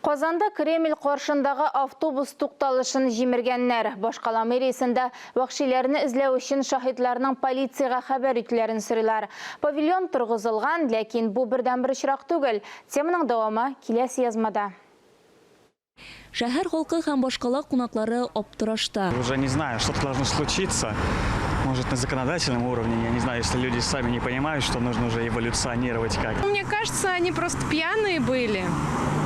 Казанда Кремль каршындагы автобус тукталышын җимергәннәр. Башкала мэриясендә вәхшиләрне эзләү өчен шаһитларның полициягә хәбәр итүләрен сорыйлар. Павильон торгызылган, ләкин бу бердәнбер очрак түгел. Теманың дәвамы киләсе язмада. Шәһәр халкы һәм башкала кунаклары аптырашта. Уже не знаю, что-то должно случиться. Может, на законодательном уровне, я не знаю, если люди сами не понимают, что нужно уже эволюционировать как-то. Мне кажется, они просто пьяные были,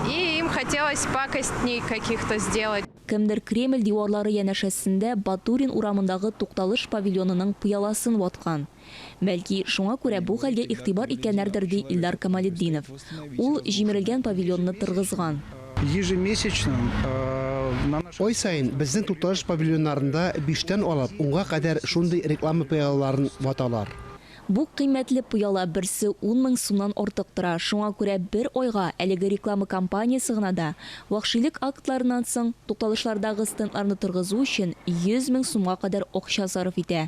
и им хотелось пакостней каких-то сделать. Кемдер Кремль диварлары янәшәсендә Батурин урамындагы тукталыш павильонының пыяласын ваткан. Бәлки, шуңа күрә бу хәлгә игътибар иткәннәрдер, ди Илдар Камалетдинов. Ул җимерелгән павильонны торгызган. Ежемесячно на наших. Ай саен безнең тукталыш павильоннарында биштән алып унга кадәр шундый реклама пыялаларын ваталар. Бу кыйммәтле пыяла берсе 10 мең сумнан артык тора, шуңа күрә бер айга әлеге реклама кампаниясе гына да, вәхшилек актларыннан соң, тукталышлардагы стендларны торгызу өчен 100 мең сумга кадәр акча сарыф итә.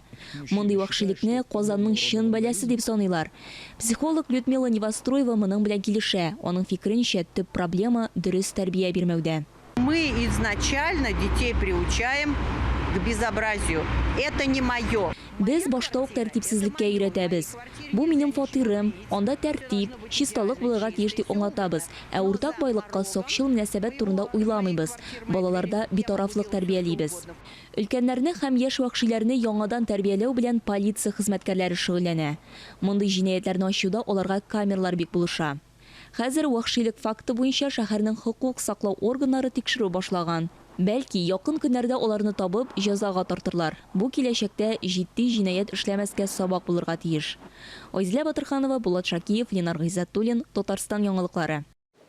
Мондый вәхшилекне Казанның чын бәласе дип саныйлар. Психолог Людмила Невоструева моның белән килешә. Аның фикеренчә, төп проблема, дөрес тәрбия бирмәүдә. Мы изначально детей приучаем к безобразию. Это не мое. Без башта ук тәртипсезлеккә өйрәтәбез. Бу минем фатирым, анда тәртип, чисталык булырга тиеш дип аңлатабыз. Ә уртак байлыкка сакчыл мөнәсәбәт турында уйламыйбыз. Балаларда битарафлык тәрбиялибез. Өлкәннәрне һәм яшь вәхшиләрне яңадан тәрбияләү белән полиция хезмәткәрләре шөгыльләнә. Мондый җинаятьләрне ачуда аларга камералар бик булыша. Хәзер вәхшилек факты буенча шәһәрнең хокук саклау органнары тикшерү башлаган. Бәлки, якын көннәрдә аларны табып, җәзага тартырлар. Бу киләчәктә җитди җинаять эшләмәскә сабак булырга тиеш. Айзилә Батырханова, Булат Шакиев, Ленар Гыйззәтуллин, Татарстан яңалыклары.